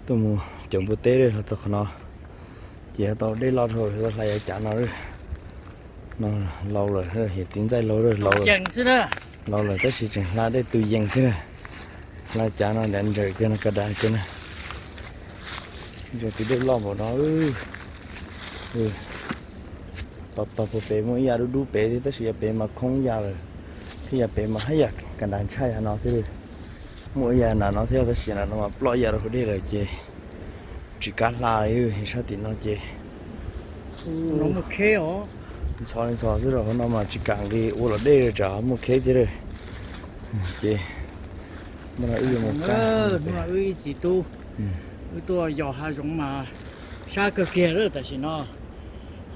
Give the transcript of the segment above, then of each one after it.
Tuaj mus cov npua teb los txog qhov no, ces yuav tau dej loj dhau, yuav tau hla yav cav no. No laus lawm, yawm txiv ntxawm laus, laus lawm tab sis tseem hla dej tus yees xwb na. Hla cav no dav nrawm kawg no, ka dav kawg na. Tus dej loj npaum no. Tog tog puag pem muaj ib yav dub dub pem thiab tab sis yav pem mas khoob ya lawm, thiab yav pem mas haj yam ka dav ntshai yav no thiab. Muaj ib yav nram no thiab tab sis nram no mas ploj ya rau hauv dej lawm ces tsis kav hla li. Sab tim no ces ntxhov li ntxhov xwb, rau hauv no mas tsis kam nqis ua los dej tsam muaj kheb thiab. Ces hnub no wb ib txiv tub, wb tuaj yos hav zoov mas sab kawg kiag lawm tam sim no.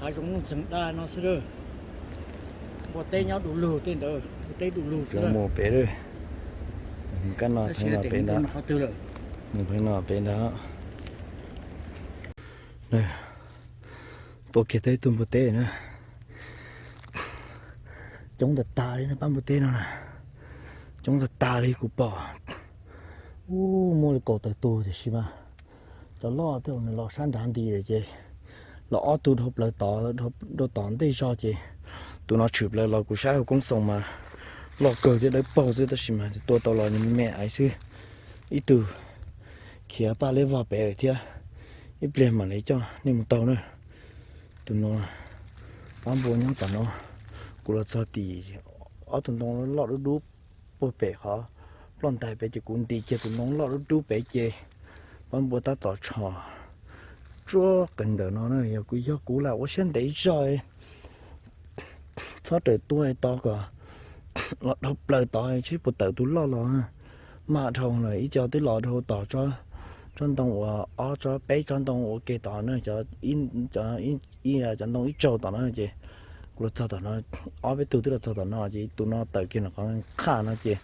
Hav zoov nuj ntxeeg daj no xwb lawm. Npua teb nyob du lug tej ntawd, npua teb du lug xwb. Mus pem lawm, kab no pheej no pem ntag, pheej no pem ntag. Tuaj kiag tau ib tug npua teb na. Coob tag tag li no, pab npua teb no na, coob tag tag li kuv pom. Ub, muaj li kaum tawm tus tiam sis mas cov loj tej zaum nws los sab nrad nti lawm ces los ob tug dhau plaws tod, dhau tom ntej zog ces tus no tshwm plaws los kuv saib hauv koob xoos mas loj kawg thiab dawb paug xwb tab sis mas tua tau los nws me me aiv xwb. Ib tug khiav paj liab vog pem lawm thiab, ib pliag mam li coj nej mus taug na. Tus no pab npua nyob tom no, kuv los txog tim ob tug ntoo loj dub dub puag pem qhov ploj ntais pem ces kuv nti kiag tus ntoo loj dub dub pem ces pab npua tab tom tshos tsuag qees ntawm no na. Yog kuv, yog kuv lam ua siab ntev zog, txhob rawm tuaj tos kom los dhau plaws tod seb puas tawm tus loj los. Maj dhau lawm, ib co twb los dhau tom tsob ntoo uas ob tsob peb tsob ntoo ua ke tod na, cov ntoo ib tsaug tom no ces kuv los txog tom no, ob peb tug twb los txog tom no ces tus no tawm kiag ntawm qhov qhaj no ces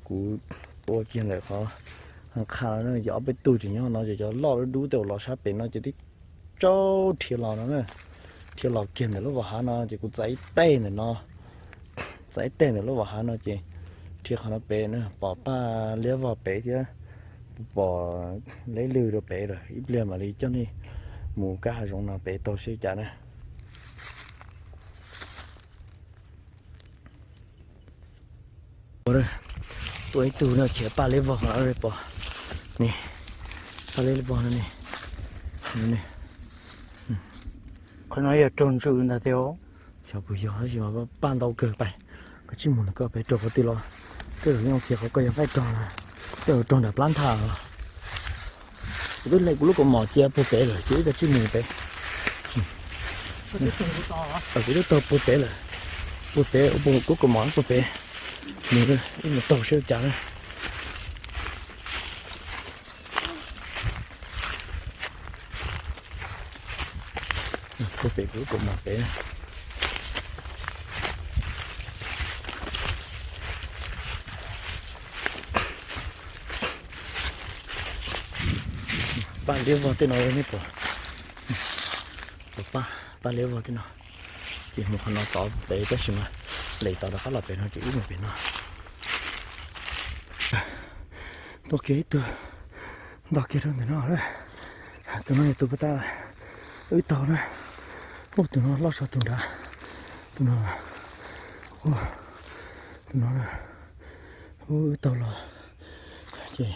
kuv tua kiag ntawm qhov qhaj no ces ob peb tug tseem nyob no ces cov loj dub dub tej uas los sab pem no ces twb tsaug dhia los no na. Dhia los kiag ntawm lub vos hav no ces kuv txais ib teg ntawm no, txais ib teg ntawm lub vos hav no ces dhia qhov no pem na, pom paj liab vog pem thiab pom leb lwg rau pem lawm. Ib pliag mam li coj nej mus kab hav zoov no pem taug seb cas na. Ua, tuaj ib tug no khiav paj liab vog qhov no pom ne, paj liab vog no ne. Qhov no yog raug ntsws ntag tiag. Xyov puas yog tab sis mas paj ntau kawg. Pais, koj tsij mus ntawm koj pem raug qhov twg los, tej zaum yeej ua kiag qhov koj yog nqaij rog, tej zaum raug nram plab nthaj los. Kuv twb hle kuv lub kaus mom cia puag pem lawm ces wb koj tsij mus pem. Kuv twb taug puag pem lawm, puag pem, kuv kaus mom puag pem. Mus, wb mus taug seb cas na. Puag pem kuv lub kaus mom pem. Paj liab vog tej no nej pom, paj, paj liab vog tej no. Ces mus qhov no tod pem tab sis mas lem tod rov qab los pem no ces wb mus pem no. Tuaj kiag ib tug ntog kiag rau ntawm no. Tus no yog tus puag ta wb taug na. Ub, tus no loj tshaj tus nrad. Tus no, tus no, ub, wb taug los ces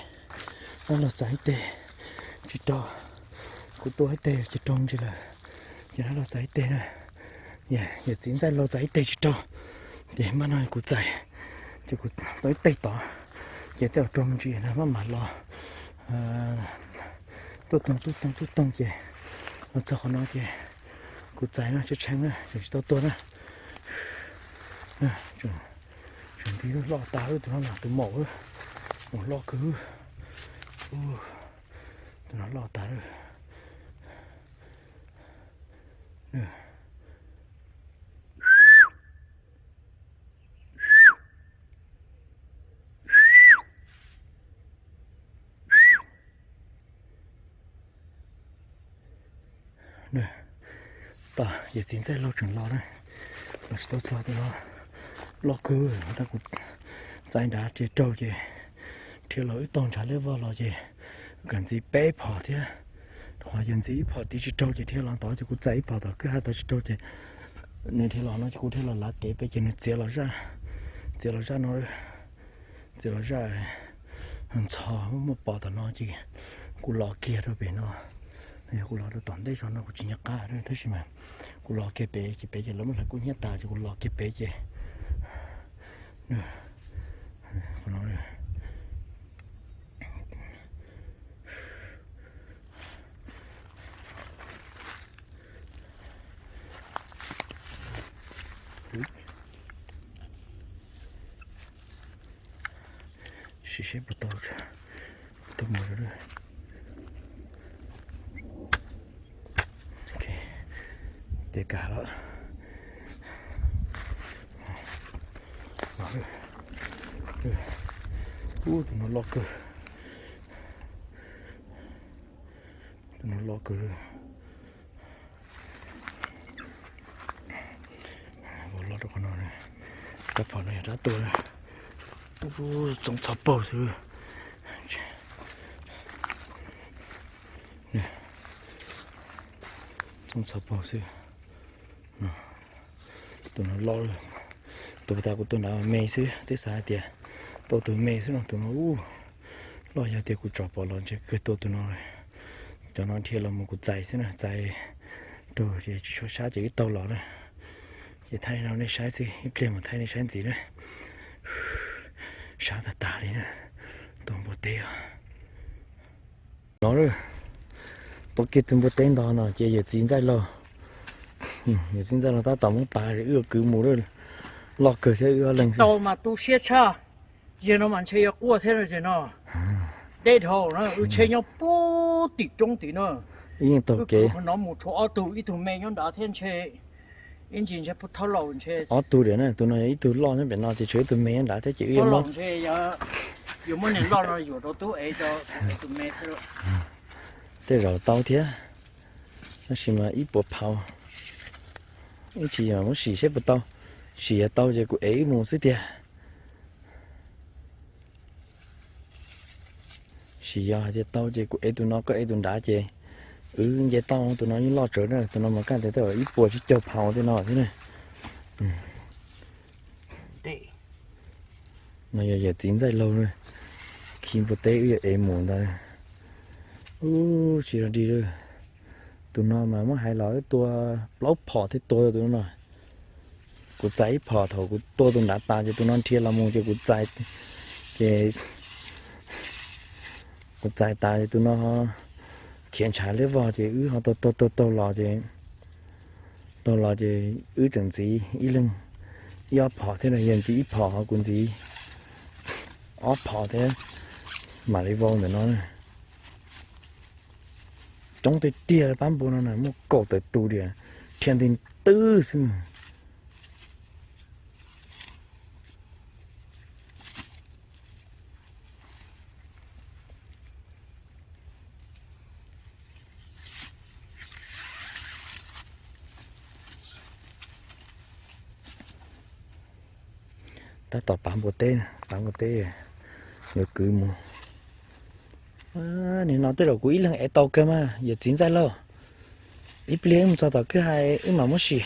rov los txais ib teg tsis raug. Kuv tua ib teg tsis raug ntsis lawm ces rov los txais ib teg na. Yawm txiv ntxawm laus txais ib teg tsis raug, ces maj no kuv txais, ces kuv tua ib teg tod, ces tej zaum raug me ntsis no maj mam los tuaj toog tuaj toog tuaj toog ces los txog qhov no ces kuv txais no tshee tshee na, tseem tsis tau tuag na. Tseem nti loj tas, tus no mas tus maum, maum loj kawg. Tus no loj tas lawm. Yawm txiv ntxawm laus tseem los na, los tsis tau txog tus no, loj kawg. Tab kuv txais nrad tsis raug ces dhia los wb taug nrad liab vog los ces Kawm ntxiv peb phom thiab, qhov yawg ntxiv ib phom tiv tsis raug ces dhia los tod ces kuv txais ib phom tom kwj ha tod tsis raug ces nws dhia los no ces kuv dhia los lav kev pem ces nws txiav los zaj, txiav los zaj no, txiav los zaj ntxhov muaj pom tom no ces kuv los kiag rau pem no. Yog kuv los rau tom ntej zog no kuv tsis nco qab tab sis mas kuv los kiag pem ces pem ces lawv muab hlawv kub hnyiab tas ces kuv los kiag pem ces qhov no sim seb puas tau, puas tau mus. Tes kas lawm. Ub, tus no loj kawg. Tus no loj kawg. Loj rau qhov no, rab phom no yog rab tuaj, txoov txhov paug xwb. Txoov txhov paug xwb. Tus no loj, tus pas tas kuv tua nrad me xwb, twb xav hais tias tau tus me xwb no, tus no ub, loj yog tias kuv tsom pom los ntshe kawg tua tus no. Cov no dhia los mus kuv txais xwb na, txais raug ces tsis tshua sab ces wb taug los na. Ces thaij no nej saib xwb, ib pliag mus thaij nej saib ntxiv na. Sab tag tag li na, tus npua teb os. No, tua kiag tus npua teb ntog no ces yawm txiv ntxaij laug, yawm txiv ntxaij laug tab tom muab pav wb ua kwv mus loj kawg thiab wb ob leeg xwb. Tau mas tu siab tshaj, yawg no mas ntshe yuav quaj thiab no ces no. Deb dhau na, wb tsheb nyob puag tim roob tim no. Wb yeej taug kev qhov no mus tshuav ob tug, ib tug me nyob nrad thiab ntshe ib ntsis ntshe puag thaub laus ntshe. Ob tug diam na, tus no yog ib tug loj nyob pem no ces tshuav ib tug me nyob nrad thiab ces wb yuav muab, yuav muab niag loj no yuam rau tub ev rau tus me xwb. Tej zaum tau thiab, tab sis mas ib puas phau, ib tsis yog muab sim seb puas tau, sim yog tau ces kuv ev wb mus xwb tiag. Sim yog hais tias tau ces kuv ev tus no koj ev tus nrad ces wb nce toj, tus no yeej loj tsawv na, tus no mas kaj ntug tej zaum ib puas tsib caug phau tej no thiab na. No yog yawm txiv ntxaij laug, khi npua teb wb yuav ev mus ntawd. Ub, tsis yog dig li. Tus no mas muab hais los wb tua plaub phom thiaj tua tus no. Kuv txais ib phom thaum kuv tua tus nrad tas ces tus no nrhiav los mus ces kuv txais, ces kuv txais tas ces tus no khiav ntshav liab vog ces wb ho taug taug taug taug los ces, taug los ces wb tseem ntxiv ib leeg ib ob phom thiab no, yawg ntxiv ib phom ho kuv ntxiv ob phom thiab mam li vau ntawm no. Coob tiag tiag pab npua no na, muaj kaum tawm tus diam, dhia nti twb xwb. Tab tom pav npua teb, pav npua teb yuav kwv mus. Nim no tej zaum kuv ib leeg ev tau kawg mas yawm txiv ntxaij lauj. Ib pliag wb mus txog tom kwj ha wb mam muab sim.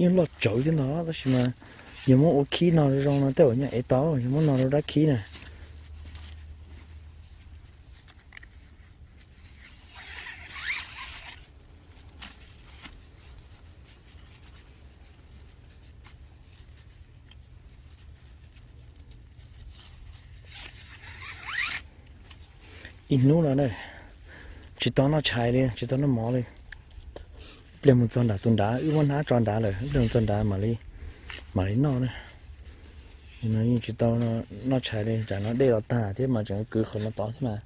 Yeej loj tsawv thiab ntag tab sis mas yog muab ua khib no zoo no tej zaum yeej ev tau, yog muab no rau dab khib na. Ib hnub no na, tsis tau noj tshais li, tsis tau noj mov li. Ib pliag mus txog nram tus nrad, wb muab hnab tso nrad lawm, ib pliag mus txog nrad mam li, mam li noj na. No yeej tsis tau noj tshais li, tsam no dej los tag thiab mas tseem kwv qhov no tod thiab mas.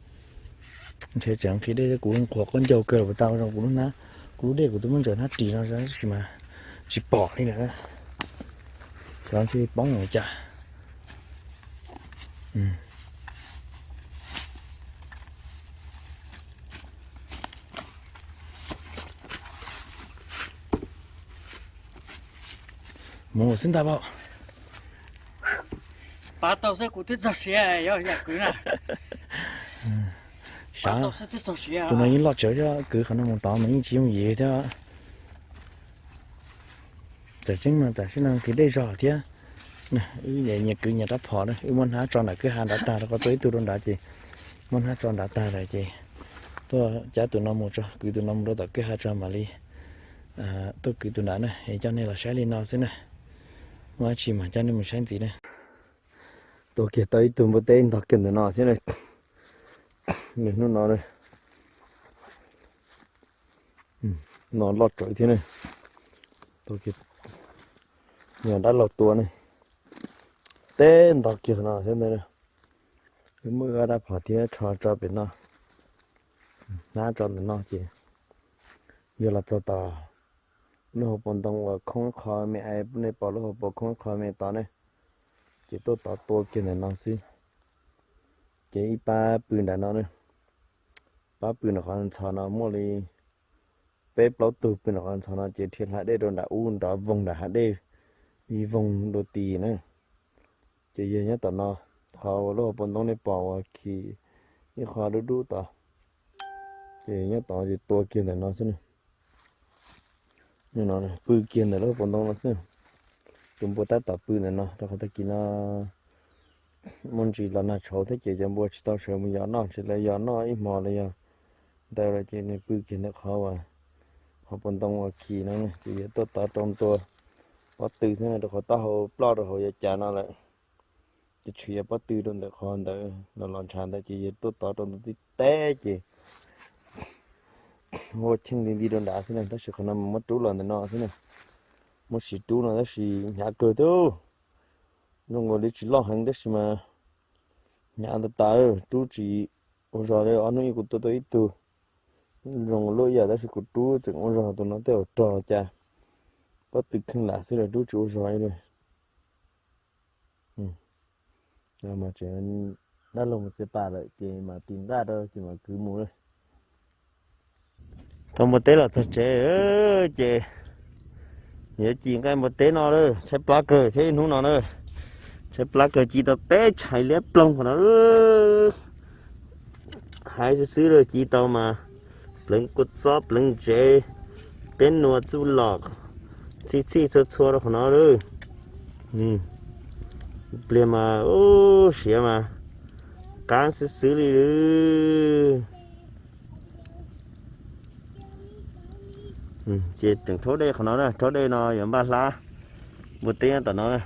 Ntshe tseem nqhis dej thiab, kuv nqhuav qaub ncaug kawg los puas tau, zoo kuv lub hnab, kuv lub dej kuv twb muab ntsaws hnab ris no tab sis mas tsis pom li lawm. Xyov ntshe poob ua cas. Mus xwb ntag pab. Pav tau xwb kuv twb txog siav, yog yam kwv na. Sav, tus no yeej loj tsawv thiab, kwv qhov no mus tod mas yeej tsis yooj yim thiab. Tam tseeb mas tam sim no kwv dej zog thiab. Wb nyias kwv nyias rab phom na, wb muab hnab tso nram kwj ha nrad tag rau qhov tua ib tug rau nrad ces muab hnab tso nrad tag lawm ces tuaj cab tus no mus tso, kwv tus no mus rau tom kwj ha tso mam li tuaj kwv tus nrad na. Es coj nej los saib li no xwb na, muaj dab tsi mas coj nej mus saib ntxiv na. Tua kiag tau ib tug npua teb ntog kiag ntawm no thiab na. Hnub no no loj tsawv thiab na. Tua kiag, yog dab laug tua ne, teb ntog kiag no thiab ntag. Wb muab wb ob rab phom thiab rho tso pem no, hnab tso ntawm no ces yog los txog tom lub hauv paus ntoo uas khoob qho me, nej pom lub hauv paus khoob qho me tod ne, ces tuaj tod tua kiag ntawm no xwb. Ces ib pab pw nram no, pab pw nram qhov ntxhov no muaj li peb plaub tug pw nram qhov ntxhov no ces dhia hla dej rau nram ub nrov voog nram hav dej, vij voog dua ti na. Ces yog nyob tom no, qhov uas lub hauv paus ntoo nej pom uas khi ib qho dub dub tod, ces nyob tod ces tua kiag ntawm no xwb. Pw kiag ntawm lub hauv paus ntoo no xwb. Tus npua tab tom pw ntawm no rau qhov tag kis no muaj ntsis los nag tshauv thiab ces cov npua tsis tau sawv mus yos noj, tsis lawv yos noj ib hmos los yog ntawd lawm ces nws pw kiag ntawm qhov uas hauv paus ntoo uas khi no ces yog tuaj tod rau ntua pob tw thiab rau qhov taub hau ploj rau hauv yav cas no lawm. Ces tshwm yog pob tw rau ntawm qhov ntawd los los ntshav ntawd ces yog tuaj tod rau ntua tib teb ces ua cheej li nti rau nrad xwb na, tab sis qhov no mas muab rub los ntawm no xwb na. Muab siv rub no tab sis hnyav kawg thiab. Zoo nkaus li tsis loj heev tab sis mas hnyav tas tas, rub tsis ua zog li. Ob hnub ib kuv tua tau ib tug zoo nkaus luaj ib yam tab sis kuv rub tseem ua zog, tus no tej zaum rog cas pob tw kheej lam xwb los rub tsis ua zog li. Dab laug mus txiav pas lawm ces mam tis nqaj rau ces mam kwv mus lawm. Tau npua teb los txog tsev ces yuav ci nqaij npua teb no lawm, tshaib plab kawg thiab ib hnub no na. Tshaib plab kawg, ci tau peb tshais liab ploog qhov no. Haib xwb xwb lawm, ci tau mas pleev kua txob pleev ntsev, peb nua txuj lom txhij txhij txhua txhua rau qhov no lawm. Pliag mas ub siav mas qab xwb xwb li. Ces tseem rhaub dej qhov no na, rhaub dej no yuav npaj hlab npua teb nyob tom no na.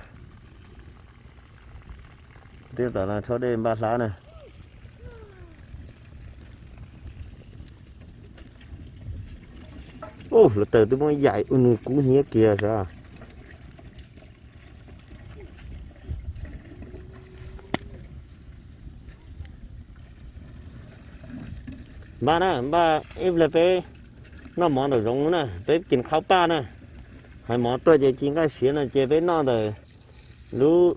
Teb tom no rhaub dej npaj hlab na. Ub, hluav taws twb muab yaim ua nws kub hnyiab kiag sav. Npaj na, npaj ib pliag peb noj mov nraum zoov na, peb kis qhaub paj na. Hais mov tuaj ces ci nqaij siav no ces peb noj ntawm lub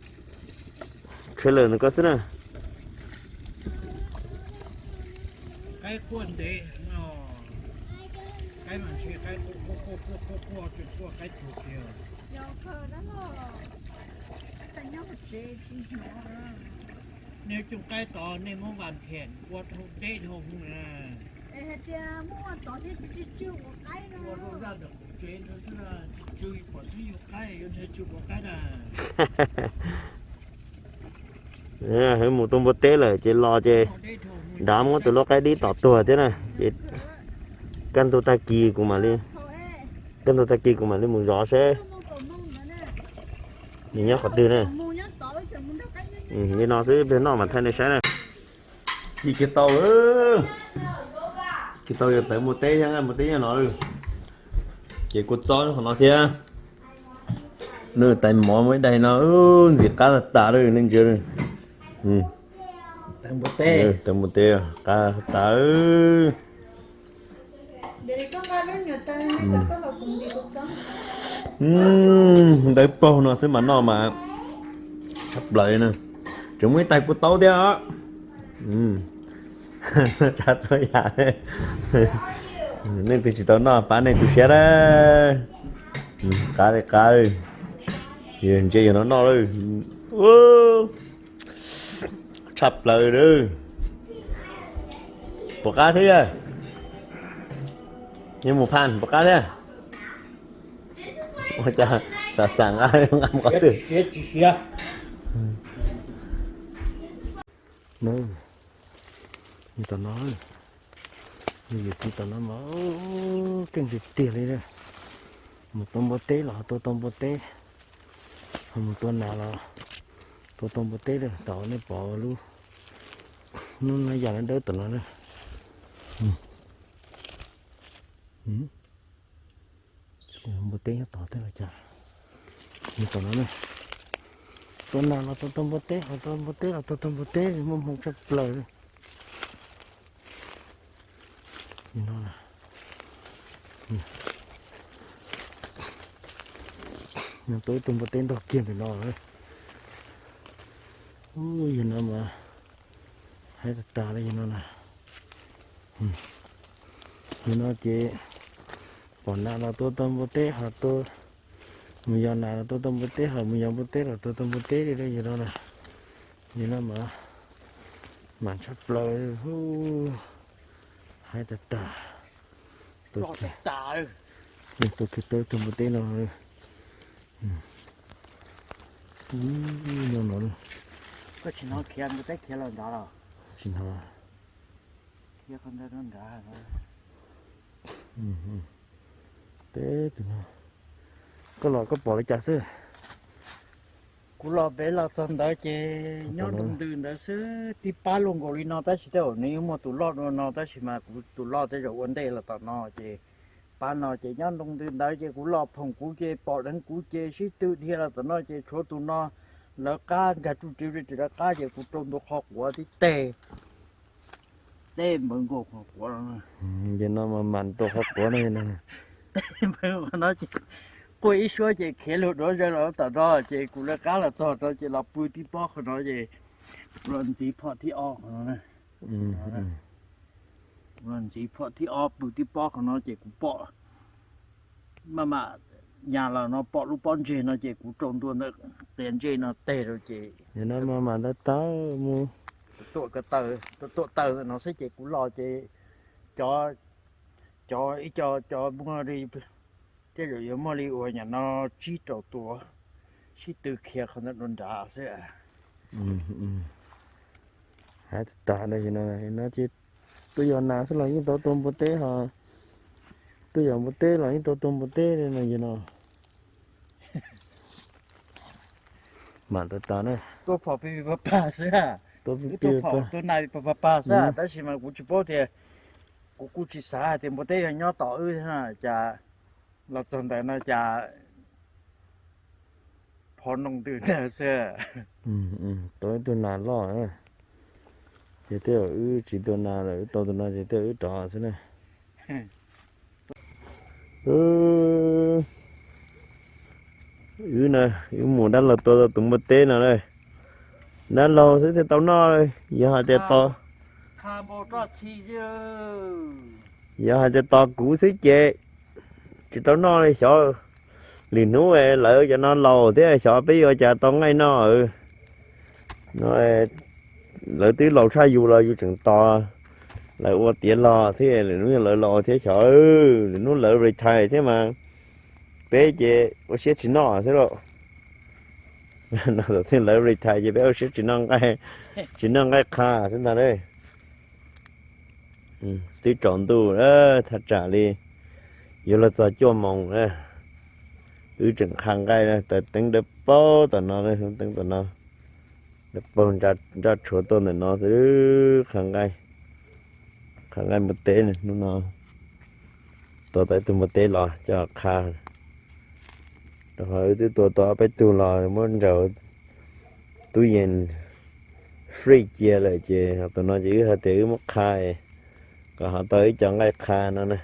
trailer ntawm ko xwb na. Qaib quaj ntev no, qaib mas ntshe qaib quaj quaj quaj quaj quaj quaj tseem quaj qaib tuag kiag. Nej coj qaib tod nej muab vas phiam ua dhau deb dhau hwv na. Es hais tias muab ua tod thiab tsis tsw ua qaib no. Ua rau zaj ntawm qhov tsev ntawd xwb, tsw pom xwb yug qaib, yog ntshe tsw ua qaib na. Hwv mus tua npua teb lawm ces los ces nrad muab tus lub qaib dib tom tuag thiab na ces kaj ntug tag kis kuv mam li, kaj ntug tag kis kuv mam li mus zov seb nws nyob qhov twg na. Li no xwb, ib pliag noj mas thaij nej saib na. Ci kiag tau, ci kiag tau yog tawv npua teb thiab nqaij npua teb nyob no. Ces kua txob qhov no thiab. Nws tais mov muaj ib daig no, ntxim qab tas tas li nej ntsia. Tawv npua teb qab tas. Dawb paug no xwb mas noj mas tshaj plaws li na. Tseem muaj ib tais kua taub thiab os. Tsa txhua yam. Leej twg tsis tau noj pab nej tu siab na. Qab li qab li. Ntsia yog no noj lawm. Tshaj plaws lawm. Puas qab thiab yawg? Yawg Mus Phas puas qab thiab? Ua cas xav xav nqa nqa mus qhov twg? Nws tom no, nws yawm txiv tom no mas keej tiag tiag li. Mus tua npua teb los ho tua tau npua teb, ho mus tua nas los tua tau npua teb lawm. Tau nej pom lub, lub no yam dawb tom no na. Npua teb nyob tod thiab los cas? Nws tom no na. Tua nas los tua tau npua teb, ho tua npua teb los tua tau npua teb, muaj hmoo tshaj plaws li. Nws tua ib tug npua teb nrog kiag ntawm no. Ub, yawg no mas haib tag tag li yawg no na. Yawg no ces pom nas los tua tau npua teb, ho tua, mus yos nas los tua tau npua teb, ho mus yos npua teb los tua tau npua teb li yawg no na. Yawg no mas mam tshaj plaws, haib tag tag. Tua kiag tau ib tug npua teb no. No no, koj tsis hnov khiav npua teb khiav los nrad los? Tsis hnov. Khiav qhov ntawd rau nrad. Teb tus no, koj los koj pom li cas xwb? Kuv los pem los txog ntawd ces nyob nroo ntws ntawd xwb, tib pab luaj nkaus li no tab sis tej zaum nws yuav muaj tus loj dua no tab sis mas kuv tus loj tej zaum ua ntej los tom no ces pab no ces nyob nroo ntws ntawd ces kuv los phoom kuv ces pom dheev kuv ces sib tw dhia los tom no ces tshuav tus no lawv qab nkag tsuj tsiv ris lawv qab ces kuv rau ntua qhov quav tib teg, teb npawv nkaus qhov quav no. Ces no mas mam rau qhov quav no. Teb npawv qhov no ces quaj ib suab ces khiav lug duav zawg los tom no ces kuv lawv qab los txog no ces los pw tib pob qhov no ces kuv los ntxiv phom thib ob qhov no. Kuv los ntxiv phom thib ob pw tib pob qhov no ces kuv pom maj mam nyas los no pom lub pob ntseg no ces kuv rau ntua ntawm qias ntsej no teg rau ces no maj mam ntawd tawg mus. Tuam taw, tuam taw no xwb ces kuv los ces cov, cov ib co cov muaj li, tej zaum yuav muaj li uas nyam no tsib rau tus sib tw khiav qhov ntawd dua nrad xwb. Haib tag tag no ces tuaj yos nas xwb los yeej tau tua npua teb ho, tuaj yos npua teb los yeej tau tua npua teb li no ces no. Mam tag tag na. Tuaj phom pig pig pag pag xwb, wb tuaj phom tuaj nas pig pag pag pag xwb tab sis mas kuv tsis paub tias, kuv kuj tsis xav hais tias npua teb yog nyob tom wb thiab no cas los txog ntawd no cas phov nroo ntws ntawd xwb. Tau ib tug nas loj, ces tej zaum wb tsis tua nas lawm wb tau tus no ces tej zaum wb rov xwb na. Wb na, wb mus dab laug tua tau tus npua teb no na. Dab laug xwb thiaj tau noj, yog hais tias tos, yog hais tias tos kuv xwb ces tsis tau noj li xyov. Lwm hnub lawv cov no laus thiab xyov peb yuav ua cas tau nqaij noj. No lawv twb laus tshaj yus los yus tseem tos lawv ua tiav los thiab, lwm hnub yog lawv laus thiab xyov, lwm hnub lawv retire thiab mas peb ces ua siab tsis noj xwb lauj. No thaum twg lawv retire ces peb ua siab tsis noj nqaij, tsis noj nqaij qha xwb ntag. Twb tsaus ntuj thaj tsam li yuav luag txog cuaj moos, wb tseem qha nqaij, taws teeb dawb paug tom no, teeb tom no, dawb paug nraj tshuav tuaj ntawm no xwb, qha nqaij, qha nqaij npua teb hnub no. Tua tau ib tug npua teb los coj qha, rau qhov wb twb tua tau ob peb tug los muab ntsaws tub yees fridge cia lawm ces tus no ces wb hais tias wb muab qha kom ho tau ib co nqaij qha no na.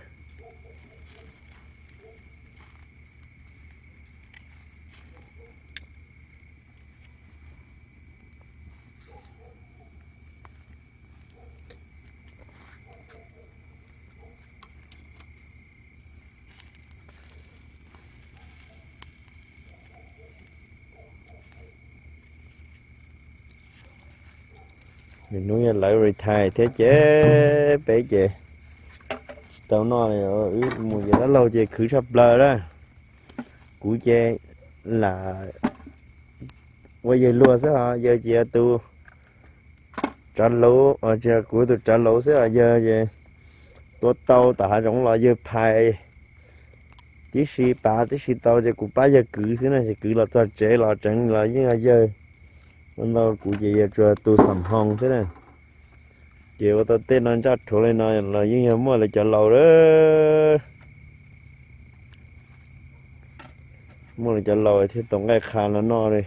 Hnub yog lawv retire thiab ces peb ces tsis tau noj li. Wb mus ces dab laug ces khwv tshaj plaws lawm. Kuv ces lam ua yawg luag xwb os, yawg ces yog tus tsav lauv, tsis yog, kuv tus tsav lauv xwb os. Yawg ces tua tau tom hav zoov los yawg phais tib si, pav tib si tau ces kuv pab yawg kwv xwb na. Ces kwv los txog tsev los tseev los yeej yog yawg ua ntau, kuv ces yog tsuas tus xam hoo xwb na. Ces ua tau tej no ntsaj rhuav li no los yeej yog muaj lawv cov laus lawm. Muaj lawv cov laus thiaj tau nqaij qha no noj li.